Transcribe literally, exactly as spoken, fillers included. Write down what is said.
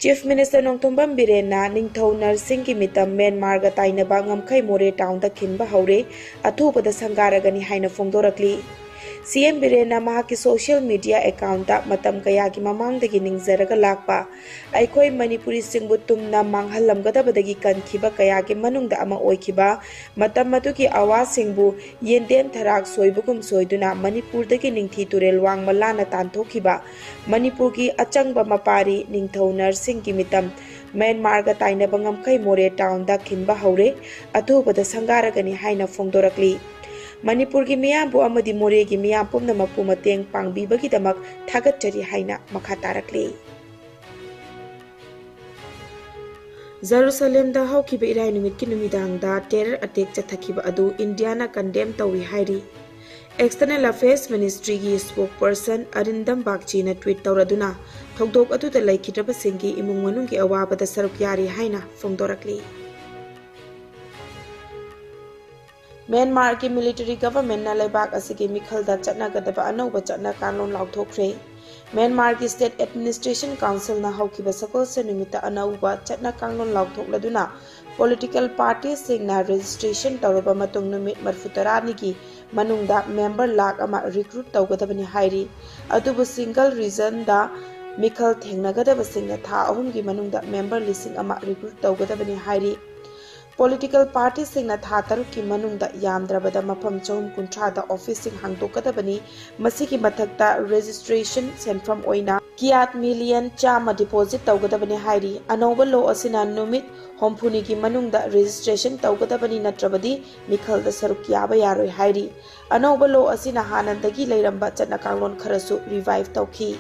Chief Minister Nongthombam ꯕꯤꯔꯦꯟꯅ ꯅꯤꯡꯊꯧ ꯅꯔꯁꯤꯡꯒꯤ ꯃꯤꯇꯝ ꯃ꯭ꯌꯥꯟꯃꯥꯔꯒ ꯇꯥꯏꯅꯕ ꯉꯝꯈꯩ ꯃꯣꯔꯦ ꯇꯥꯎꯟꯗ ꯈꯤꯟꯕ ꯍꯧꯔꯦ, ꯑꯊꯨꯕꯗ ꯁꯪꯒꯥꯔꯒꯅꯤ ꯍꯥꯏꯅ ꯐꯣꯡꯗꯣꯔꯛꯂꯤ꯫ ꯁꯤ ꯑꯦꯝ ꯕꯤꯔꯦꯟꯅ ꯃꯍꯥꯛꯀꯤ ꯁꯣꯁꯤꯌꯦꯜ ꯃꯤꯗꯤꯌꯥ ꯑꯦꯀꯥꯎꯟꯠꯇ ꯃꯇꯝ ꯀꯌꯥꯒꯤ ꯃꯃꯥꯡꯗꯒꯤ ꯅꯤꯡꯖꯔꯒ ꯂꯥꯛꯄ ꯑꯩꯈꯣꯏ ꯃꯅꯤꯄꯨꯔꯤꯁꯤꯡꯕꯨ ꯇꯨꯝꯅ ꯃꯥꯡꯍꯜꯂꯝꯒꯗꯕꯗꯒꯤ ꯀꯟꯈꯤꯕ ꯀꯌꯥꯒꯤ ꯃꯅꯨꯡꯗ ꯑꯃ ꯑꯣꯏꯈꯤꯕ ꯃꯇꯝ ꯑꯗꯨꯒꯤ ꯑꯋꯥꯁꯤꯡꯕꯨ ꯌꯦꯟꯗꯦꯝ ꯊꯔꯥꯛ ꯁꯣꯏꯕꯒꯨꯝ ꯁꯣꯏꯗꯨꯅ ꯃꯅꯤꯄꯨꯔꯗꯒꯤ ꯅꯤꯡꯊꯤ ꯇꯨꯔꯦꯜ ꯋꯥꯡꯃ ꯂꯥꯟꯅ ꯇꯥꯟꯊꯣꯛꯈꯤꯕ ꯃꯅꯤꯄꯨꯔꯒꯤ ꯑꯆꯪꯕ ꯃꯄꯥꯔꯤ ꯅꯤꯡꯊꯧ ꯅꯔꯁꯤꯡꯒꯤ ꯃꯤꯇꯝ ꯃ꯭ꯌꯥꯟꯃꯥꯔꯒ ꯇꯥꯏꯅꯕ ꯉꯝꯈꯩ ꯃꯣꯔꯦ ꯇꯥꯎꯟꯗ ꯈꯤꯟꯕ ꯍꯧꯔꯦ, ꯑꯊꯨꯕꯗ ꯁꯪꯒꯥꯔꯒꯅꯤ ꯍꯥꯏꯅ ꯐꯣꯡꯗꯣꯔꯛꯂꯤ꯫ ꯃꯅꯤꯄꯨꯔꯒꯤ ꯃꯤꯌꯥꯝꯕꯨ ꯑꯃꯗꯤ ꯃꯣꯔꯦꯒꯤ ꯃꯤꯌꯥꯝ ꯄꯨꯝꯅꯃꯛꯄꯨ ꯃꯇꯦꯡ ꯄꯥꯡꯕꯤꯕꯒꯤꯗꯃꯛ ꯊꯥꯒꯠꯆꯔꯤ ꯍꯥꯏꯅ ꯃꯈꯥ ꯇꯥꯔꯛꯂꯤ꯫ ꯖꯦꯔꯨꯁꯂꯦꯝꯗ ꯍꯧꯈꯤꯕ ꯏꯔꯥꯏ ꯅꯨꯃꯤꯠꯀꯤ ꯅꯨꯃꯤꯗꯥꯡꯗ terror attack ꯆꯠꯊꯈꯤꯕ ꯑꯗꯨ ꯏꯟꯗꯤꯌꯥꯅ condemn ꯇꯧꯏ ꯍꯥꯏꯔꯤ꯫ External Affairs Ministryꯒꯤ spokesperson ꯑꯔꯤꯟꯗꯝ ꯕꯥꯒꯆꯤꯅ tweet ꯇꯧꯔꯗꯨꯅ ꯊꯧꯗꯣꯛ ꯑꯗꯨꯗ ꯂꯩꯈꯤꯗ꯭ꯔꯕꯁꯤꯡꯒꯤ ꯏꯃꯨꯡ ꯃꯅꯨꯡꯒꯤ ꯑꯋꯥꯕꯗ ꯁꯔꯨꯛ ꯌꯥꯔꯤ ꯍꯥꯏꯅ ꯐꯣꯡꯗꯣꯔꯛꯂꯤ꯫ ꯃ꯭ꯌꯥꯟꯃꯥꯔꯒꯤ military governmentꯅ ꯂꯩꯕꯥꯛ ꯑꯁꯤꯒꯤ ꯃꯤꯈꯜꯗ ꯆꯠꯅꯒꯗꯕ ꯑꯅꯧꯕ ꯆꯠꯅ ꯀꯥꯡꯂꯣꯟ ꯂꯥꯎꯊꯣꯛꯈ꯭ꯔꯦ꯫ ꯃ꯭ꯌꯥꯟꯃꯥꯔꯒꯤ State Administration Councilꯅ ꯍꯧꯈꯤꯕ ꯁꯒꯣꯜꯁꯦꯟ ꯅꯨꯃꯤꯠꯇ ꯑꯅꯧꯕ ꯆꯠꯅ ꯀꯥꯡꯂꯣꯟ ꯂꯥꯎꯊꯣꯛꯂꯗꯨꯅ political partyꯁꯤꯡꯅ registration ꯇꯧꯔꯕ ꯃꯇꯨꯡ ꯅꯨꯃꯤꯠ ꯃꯔꯤꯐꯨ ꯇꯔꯥꯅꯤꯒꯤ ꯃꯅꯨꯡꯗ member ꯂꯥꯈ ꯑꯃ recruit ꯇꯧꯒꯗꯕꯅꯤ ꯍꯥꯏꯔꯤ꯫ ꯑꯗꯨꯕꯨ single regionꯗ ꯃꯤꯈꯜ ꯊꯦꯡꯅꯒꯗꯕꯁꯤꯡꯅ ꯊꯥ ꯑꯍꯨꯝꯒꯤ ꯃꯅꯨꯡꯗ member ꯂꯤꯁꯤꯡ ꯑꯃ recruit ꯇꯧꯒꯗꯕꯅꯤ ꯍꯥꯏꯔꯤ꯫ Political partyꯁꯤꯡꯅ ꯊꯥ ꯇꯔꯨꯛꯀꯤ ꯃꯅꯨꯡꯗ ꯌꯥꯝꯗ꯭ꯔꯕꯗ ꯃꯐꯝ ꯆꯍꯨꯝ ꯀꯨꯟꯊ꯭ꯔꯥꯗ officeꯁꯤꯡ ꯍꯥꯡꯗꯣꯛꯀꯗꯕꯅꯤ꯫ ꯃꯁꯤꯒꯤ ꯃꯊꯛꯇ registration ꯁꯦꯟꯐꯝ ꯑꯣꯏꯅ ꯀꯤꯌꯥꯠ million ꯆꯥꯝꯃ deposit ꯇꯧꯒꯗꯕꯅꯤ ꯍꯥꯏꯔꯤ꯫ ꯑꯅꯧꯕ law ꯑꯁꯤꯅ ꯅꯨꯃꯤꯠ ꯍꯨꯝꯐꯨꯅꯤꯒꯤ ꯃꯅꯨꯡꯗ registration ꯇꯧꯒꯗꯕꯅꯤ, ꯅꯠꯇ꯭ꯔꯕꯗꯤ ꯃꯤꯈꯜꯗ ꯁꯔꯨꯛ ꯌꯥꯕ ꯌꯥꯔꯣꯏ ꯍꯥꯏꯔꯤ꯫ ꯑꯅꯧꯕ law ꯑꯁꯤꯅ ꯍꯥꯟꯅꯗꯒꯤ ꯂꯩꯔꯝꯕ ꯆꯠꯅ ꯀꯥꯡꯂꯣꯟ ꯈꯔꯁꯨ revive ꯇꯧꯈꯤ꯫